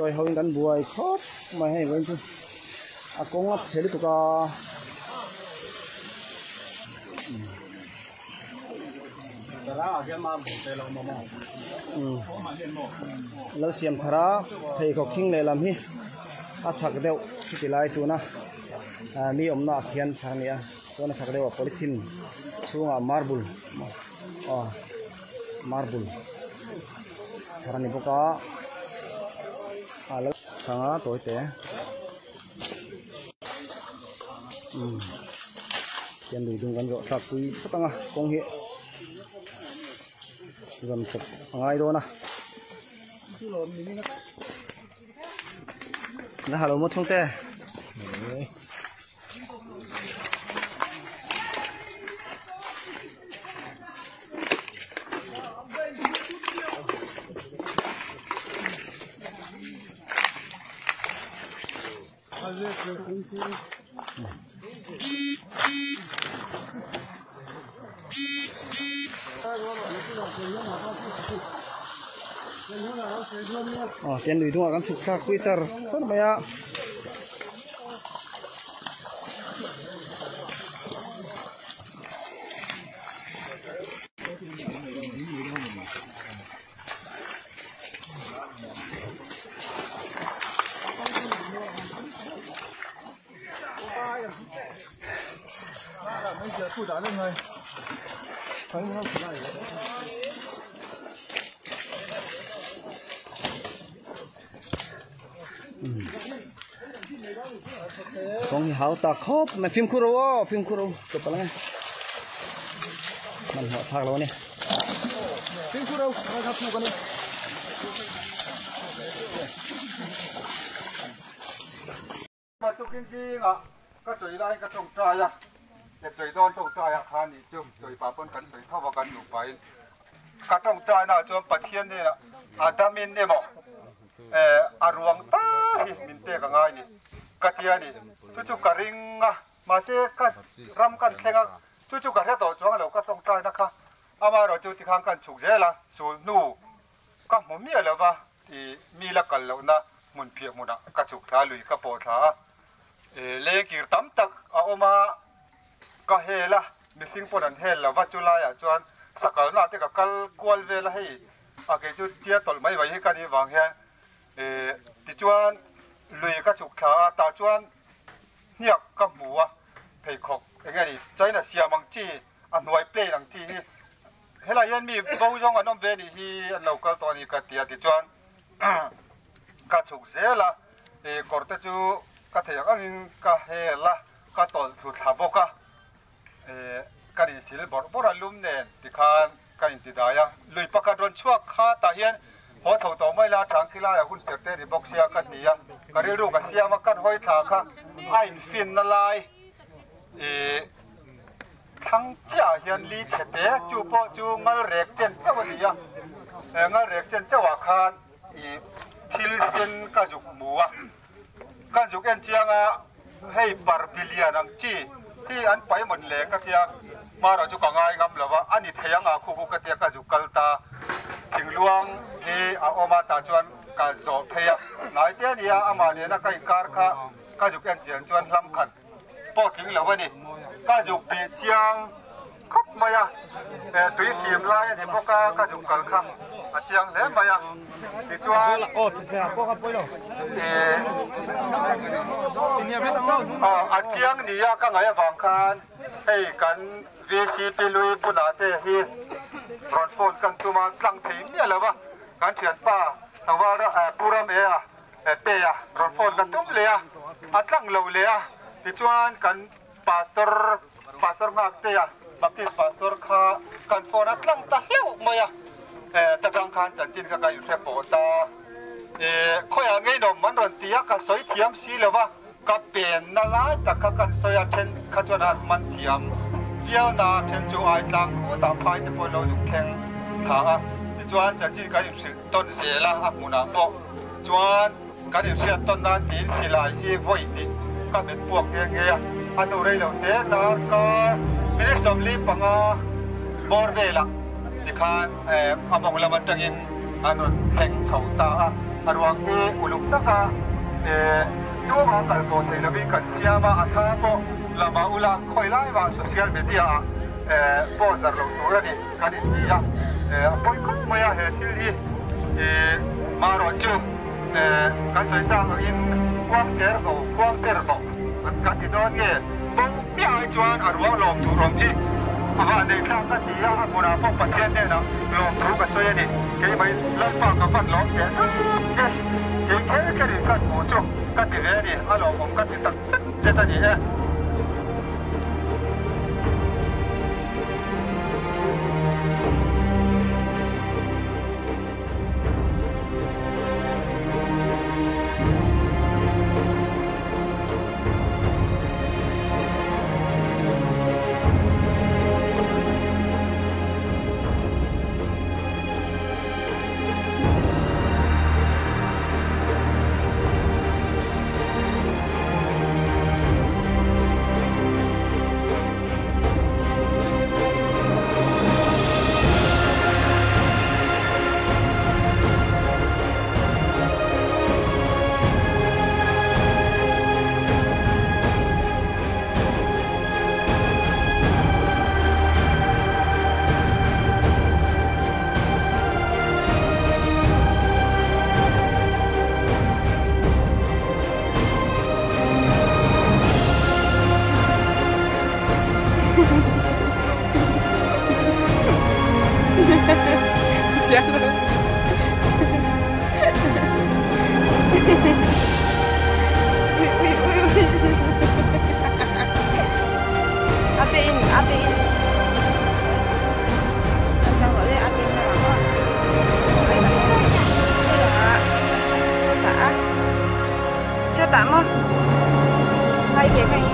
chawi ho in kan buai khawp mai hei vawiin chu a kawng a chhe lutuk a. Lalsiam thara pheikhawk khing lehlam hi a chhak deuh chuti lai tuna mi awmna ah khian chhak a ni a chuan a chhak deuh ah polythene chhungah marble aw marble chhar a ni bawk a a lo thang a tawi te. Umm hian lui dung kan zawh thlak pui phawt ang a kawng hi zam chawp a ngai dawn a na halo maw chhungte. Aw tian lui dungah kan chhuk thlak pui char char mai a. Kawng hi hau tak khawp mai fimkhur ro aw fimkhur ro ka pal ang e hmanhmawh thlak lo a ni fimkhur ro kha phuk a ni. Tukin zingah ka chawi laiin ka tawngtai a, he chawi dawn tawngtai ah khan nih chu chawi pah pawn kan sawi tho a kan nupain ka tawngtai naah chuan Pathian hnenah a damin emaw a ruang tal hi min pek a ngai ni ka ti a ni. Chu chu ka ring a, mahse ka ram kan thleng a, chu chu ka hre tawh chuang lo ka tawngtai na kha amaherawh chu tikhan kan chhuk zel a, sul hnu Ka hmu miah lo va, i mi la kal lohna hmun phiah hmunah ka chhuk thla lui ka pawh thla a, lengkir tam tak a awm a, ka hel a, mihring pawn an hel lo va, chu laiah chuan sakalna te ka kal kual vel a, hei a kei chu tia tawlh mai mai hi ka nih vang hian tichuan lui ka chhuk thla a, tah chuan hniak ka hmu a, pheikhawk eng nge ni China siam ang chi a hnuai plane ang chi hi Helai hian mi bo zawng an awm ve anih hi an lo kal tawh a ni ka ti a tichuan ka chhuk zel a, ih kawr te chu ka theih ang angin ka hel a, ka tawlh thlu thla bawk a, ih ka insil bawrh bawrh a lum nen tikhan ka inti dai a, lui pakhat rawn chhuak kha tah hian haw chho tawh mai la tang khilaiah hun ser te a ni bawk sia ka ti a, ka rilru ka siam a, kan hawi thla kha a infinna lai ih. Thlang chiahah hian li chhe te chu pawh chu ngal rek chen chauh a ni a, he ngal rek chen chauhah khan ih thil sen ka zuk hmu a, ka zuk en chiang a, hei par bilian ang chi hi an pai mawn le ka tia, hmarawh chu ka ngai ngam lo va, a ni thei ang a khu khu ka tia ka zuk kal ta, thingluang hi a awm a tah chuan ka zawh phei a, hnai te a ni a, amah nena ka inkar kha ka zuk en chian chuan hlam khat. pawh tling lo a ni. Ka zuk bih chiang khawp mai a, tui fim lai a ni bawk a, ka zuk kal kha a chiang hle mai a. Tichuan a chiang nia ka ngaih avang khan hei kan VCP lui bulah te hi rawn phone kan tum a, tlang thei miah lo va, kan thianpa Pu Ram E a Tea rawn phone ka tum leh a, a tlang lo leh a, tichuan kan Pastor, Pastor Nghaktea, Baptist Pastor kha kan phone a tlang ta hleuh mai a, ta tang khan chanchin kha ka inhre pawh ta. Khawiah ngei nawm an rawn ti a, ka sawi thiam si lo va, ka penna lai tak kha kan sawi a, then kha chuan an man thiam viau na, then chu ai tlang khutah phai te pawh lo zuk thleng thla a, tichuan chanchin kan inhrilh tawn zel a, a hmunah pawh. Chuan kan inhriat tawn nan tiin silai hi vawi hnih ka hmet puak nghe nghe a, a hnu rei lo te darkar minute 45 bawr velah tikhan a mawng lam atangin an rawn thleng chho ta a. A ruang hi uluk taka tumah kal tawh thei lovin kan siam a, a thla pawh lama ula khawi lai mah social media ah post darh loh tur a ni kan inti a, a pawi khawp mai a he thil hi marawh chu kan sawi tak angin kuang cher bo kuang cher bo kan ti dawn nge bo piah ai chuan a ruang lawm tur awm hi a vah neih thlak ka ti a, a hmunah pawh Pathian hnenah lawm thu ka sawi a ni. Keimah Lalpa ka van lawm teh e, kei kher kherin ka hmuh chu ka ti ve a ni, a lawmawm ka ti tak zet zet a ni e. Cho tạ. Cho tạ mà. Thay cái này.